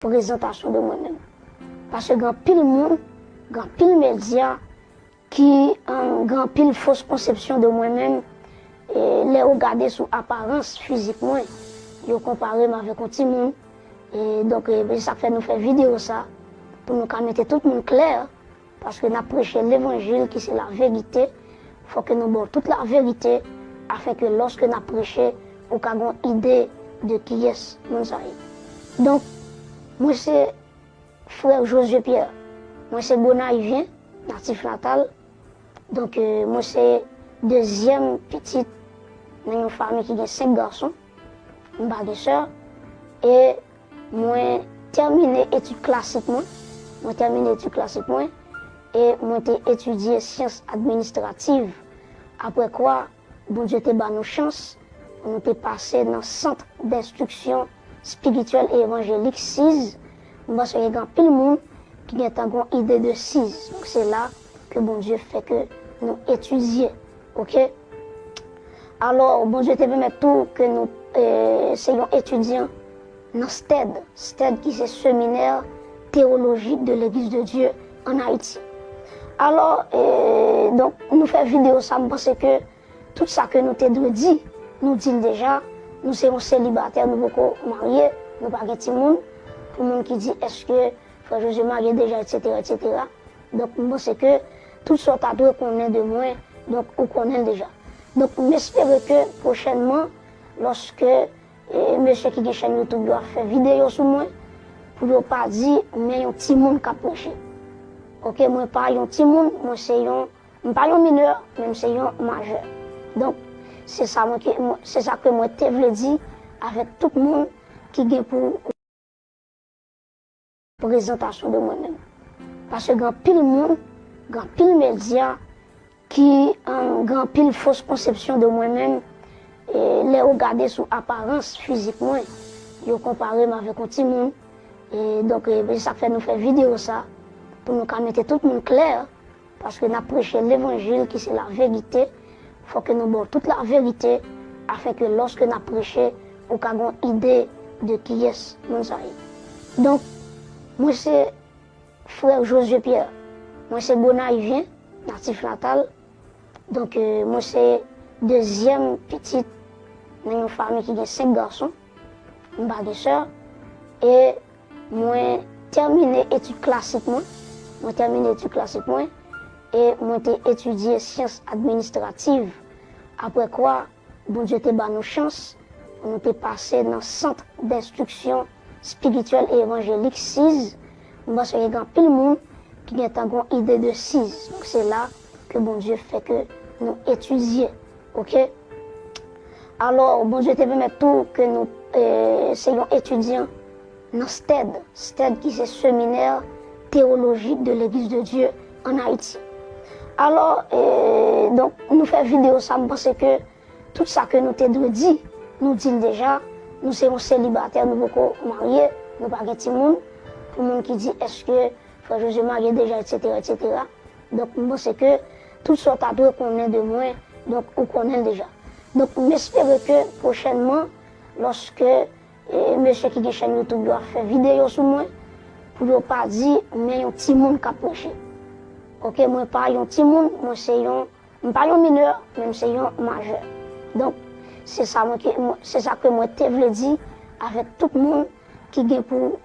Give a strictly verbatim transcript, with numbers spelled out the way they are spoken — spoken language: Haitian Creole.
prezantasyon de mwen menm. Paske gen anpil moun, gen anpil medya ki, um, gen anpil fos konsepsyon de mwen menm. E lè yo gade sou aparans fizik mwen, yo konpare m avèk yon timoun. E donk, e, se sa k fè nou fè videyo sa, pou nou ka mete tout moun klè, paske n ap preche levanjil ki se laverite, fò ke nou ba w tout laverite, afin ke lòske n ap preche, ou ka gen yon ide de kiyès moun sa ye. Donk, mwen se frè Josué Pierre. Mwen se Gonayivyen, natif natal. Donk, e, mwen se dezyèm pitit nan yon fanmi ki gen senk gason. M pa gen sè. E mwen tèmine etid klasik mwen. Mwen tèmine etid klasik mwen. E mwen te etidye syans administrativ. Apre kwa, Bondye te ba nou chans pou nou te pase nan Sant d'Enstriksyon Espirityèl e Evanjelik, siz. M panse gen anpil moun ki gentan gen yon ide de siz. Donk, se la ke Bondye fè ke nou etidye. Oke? Alò, Bondye te pèmèt tou ke nou, e, se yon etidyan nan stèd, stèd ki se Séminaire Théologique de l'Église de Dieu en Haïti. Alò, e, donk, nou fè videyo sa, m panse ke tout sa ke nou te dwe di, nou di l deja. Nou se yon selibatè, nou poko marye, nou pa gen timoun. Pou moun ki di, èske frè Josué marye deja, etsetera, etsetera. Donk, m panse ke tout sa w ta dwe konnen de mwen, donk, ou konnen l deja. Donk, m espere ke pwochènman, lòske, e, mesye ki gen chèn YouTube yo ap fè videyo sou mwen, pou yo pa di, men yon timoun k ap preche. Oke, mwen pa yon timoun, mwen se yon, m pa yon minè, men m se yon majè. Donk, se sa mwen ke, mwen, se sa ke mwen te vle di avèk tout moun ki gen pou prezantasyon de mwen menm. Paske gen anpil moun, gen anpil medya ki, um, gen anpil fos konsepsyon de mwen menm. E lè yo gade sou aparans fizik mwen, yo konpare m avèk yon timoun. E donk, e, se sa k fè nou fè videyo sa, pou nou ka mete tout moun klè, paske n ap preche levanjil ki se laverite, fò ke nou ba w tout laverite, afin ke lòske n ap preche, ou ka gen yon ide de kiyès moun sa ye. Donk, mwen se frè Josué Pierre. Mwen se Gonayivyen, natif natal. Donk, e, mwen se dezyèm pitit nan yon fanmi ki gen senk gason. M pa gen sè. E mwen tèmine etid klasik mwen. Mwen tèmine etid klasik mwen. E mwen te etidye syans administrativ. Apre kwa, Bondye te ba nou chans pou nou te pase nan Sant d'Enstriksyon Espirityèl e Evanjelik, siz. M panse gen anpil moun ki gentan gen yon ide de siz. Donk, se la ke Bondye fè ke nou etidye. Oke? Alò, Bondye te pèmèt tou ke nou, e, se yon etidyan nan stèd, stèd ki se Séminaire Théologique de l'Église de Dieu en Haïti. Alò, e, donk, nou fè videyo sa, m panse ke tout sa ke nou te dwe di, nou di l deja. Nou se yon selibatè, nou poko marye, nou pa gen timoun. Pou moun ki di, èske frè Josué marye deja, etsetera, etsetera. Donk, m panse ke tout sa w ta dwe konnen de mwen, donk, ou konnen l deja. Donk, m espere ke pwochènman, lòske, e, mesye ki gen chèn YouTube yo ap fè videyo sou mwen, pou yo pa di, men yon timoun k ap preche. Oke, mwen pa yon timoun, mwen se yon, m pa yon minè, men m se yon majè. Donk, se sa mwen ke, mwen, se sa ke mwen te vle di avèk tout moun ki gen pou